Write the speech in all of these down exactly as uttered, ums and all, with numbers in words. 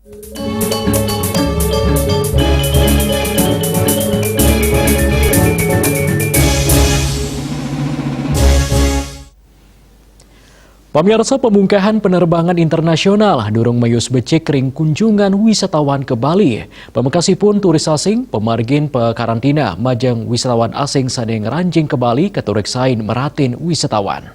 Pamiarsa, pamungkahan penerbangan internasional durung mayus becik ring kunjungan wisatawan ka Bali. Pamekasipun turis asing, pamargin pakarantina majeng wisatawan asing sane ngranjing ka Bali katureksain meratin wisatawan.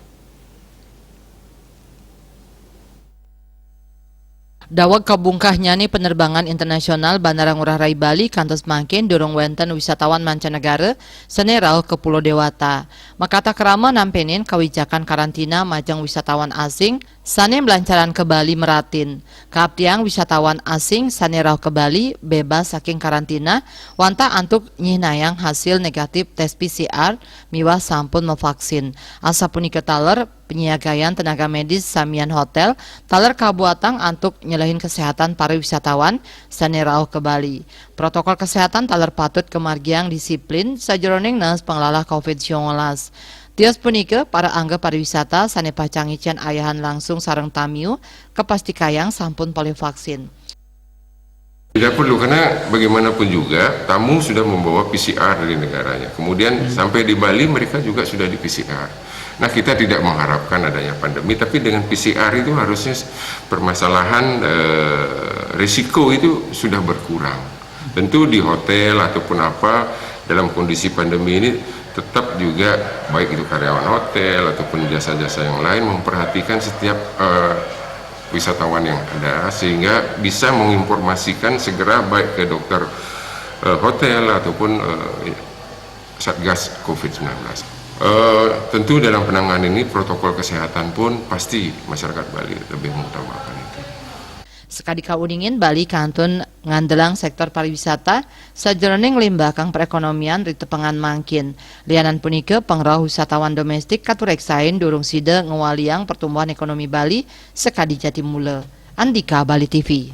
Daweg kabungkahnyane penerbangan internasional Bandara Ngurah Rai Bali kantos mangkin durung wenten wisatawan mancanegara sane rauh ka Pulo Dewata. Makata krama nampenin kawijakan karantina majeng wisatawan asing sane mlancaran ka Bali meratin. Kaaptiang wisatawan asing sane rauh ka Bali bebas saking karantina wantah antuk nyihnayang hasil negatif tes P C R miwah sampun mavaksin. Asapunika taler panyiagayan tenaga medis samian hotel taler kabuatang antuk nyelehin kesehatan para wisatawan sane rauh ka Bali. Protokol kesehatan taler patut kamargiang disiplin sajeroning naes panglalah covid sembilan belas. Tios punika, para angga pariwisata sane pacang ngicen ayahan langsung sareng tamiu kapastikayang sampun polih vaksin. Tidak perlu, karena bagaimanapun juga tamu sudah membawa P C R dari negaranya. Kemudian sampai di Bali mereka juga sudah di P C R. Nah, kita tidak mengharapkan adanya pandemi, tapi dengan P C R itu harusnya permasalahan eh, risiko itu sudah berkurang. Tentu di hotel ataupun apa, dalam kondisi pandemi ini tetap juga, baik itu karyawan hotel ataupun jasa-jasa yang lain, memperhatikan setiap eh, wisatawan yang ada, sehingga bisa menginformasikan segera baik ke dokter eh, hotel ataupun eh, Satgas covid sembilan belas. Eh, tentu dalam penanganan ini protokol kesehatan pun pasti masyarakat Bali lebih mengutamakan itu. Sakadi kauningin, Bali kantun ngandelang sektor pariwisata sajeroning nglimbakang perekonomian ri tepengan mangkin. Lianan punika, pangrauh wisatawan domestik katureksain durung sida ngwaliang pertumbuhan ekonomi Bali sakadi jati mula. Andika, Bali T V.